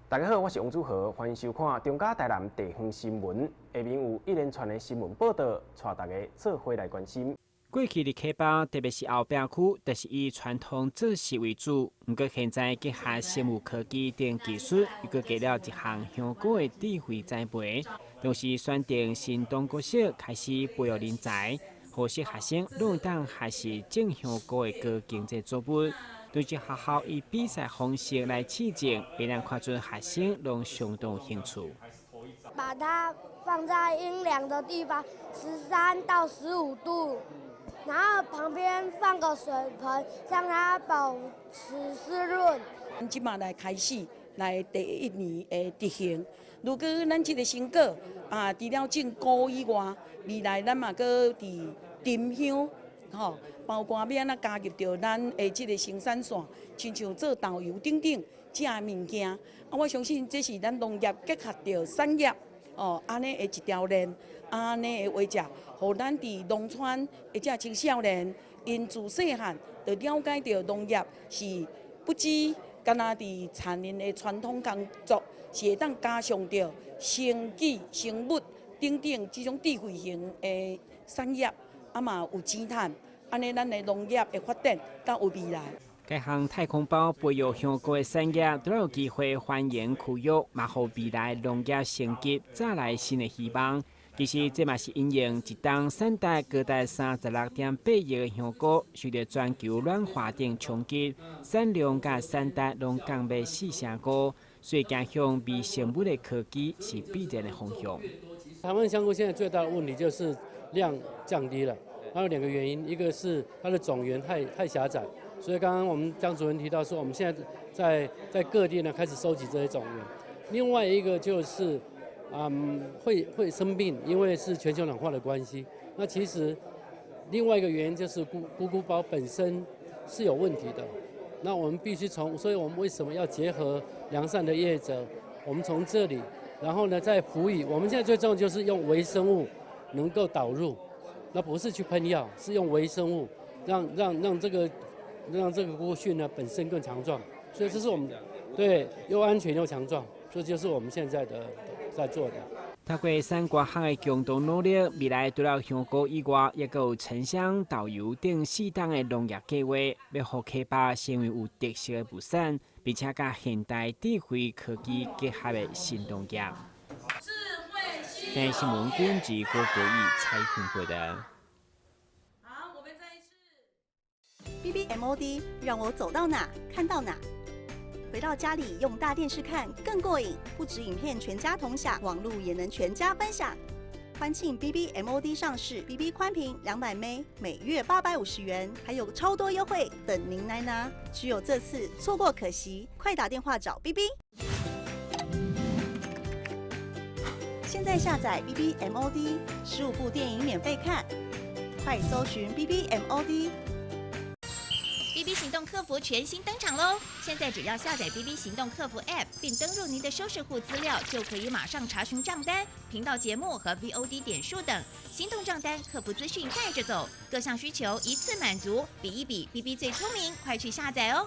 大家好，我是王祖豪，歡迎收看中嘉台南地方新聞。下面有一連串的新聞報道，帶大家做伙來關心。過去佇客家，特別是後壁區，就是以傳統做食為主。毋過現在結合生物科技等技術，又閣加了一項香菇的智慧栽培，同時選定新東國小開始培育人才，予小學生攏會當學習種香菇的高經濟作物。對這學校以比賽方式來試種，會當看出學生攏相當有興趣。把它放在陰涼的地方，13到15度。然後旁邊放個水盆，讓它保持濕潤。咱這馬來開始來第一年的執行。如果咱這個成果啊，除了種菇以外，未來咱嘛閣佇沉香，吼，包括欲按怎加入著咱的這個生產線，親像做豆油等等這个物件。啊，我相信這是咱農業結合著產業，哦，按呢的一條鏈，按呢的話者，予咱佇農村的這青少年，𪜶自細漢就了解著農業是不止干焦佇產業的傳統工作，是會當加上著生技、生物等等這種智慧型的產業，啊嘛有錢趁，按呢咱的農業的發展較有未來。該項太空包培育香菇的產業，都有機會繁榮區域，嘛予未來農業升級，帶來新的希望。其實這嘛是因應一冬產值高達36.8億的香菇，受著全球暖化等衝擊，產量佮產值攏降欲四成五，所以走向微生物的科技是必然的方向。台灣香菇現在最大的問題就是量降低了，它有兩個原因，一個是它的種源太狹窄。所以剛剛我們江主任提到說，我們現在在各地呢開始收集這些種源。另外一個就是，會生病，因為是全球暖化的關係。那其實另外一個原因就是菇菇包本身是有問題的。那我們必須從，所以我們為什麼要結合良善的業者？我們從這裡，然後呢再輔以，我們現在最重要就是用微生物能夠導入，那不是去噴藥，是用微生物讓這個菇蕈呢本身更強壯，所以這是我們對又安全又強壯，這就是我們現在的在做的。透過產官學的共同努力，未來除了香菇以外，也閣有沉香、豆油等四檔的農業計劃，欲予客家成為有特色的物產，並且佮現代智慧科技結合的新農業。電視新聞軍事郭國義採訪報道。 BBMOD 讓我走到哪看到哪，回到家裡用大電視看更過癮，不止影片全家同享，網路也能全家分享。歡慶 BBMOD 上市，BB 寬頻200 M，每月850元，還有超多優惠等您來拿。只有這次，錯過可惜，快打電話找 BB。現在下載 BBMOD，15部電影免費看，快搜尋 BBMOD。 BB 行動客服全新登場嘍！現在只要下載 BB 行動客服 App，並登入您的收視戶資料，就可以馬上查詢賬單、頻道節目和 VOD 點數等。行動賬單、客服資訊帶着走，各項需求一次滿足。比一比，BB 最聰明，快去下載哦！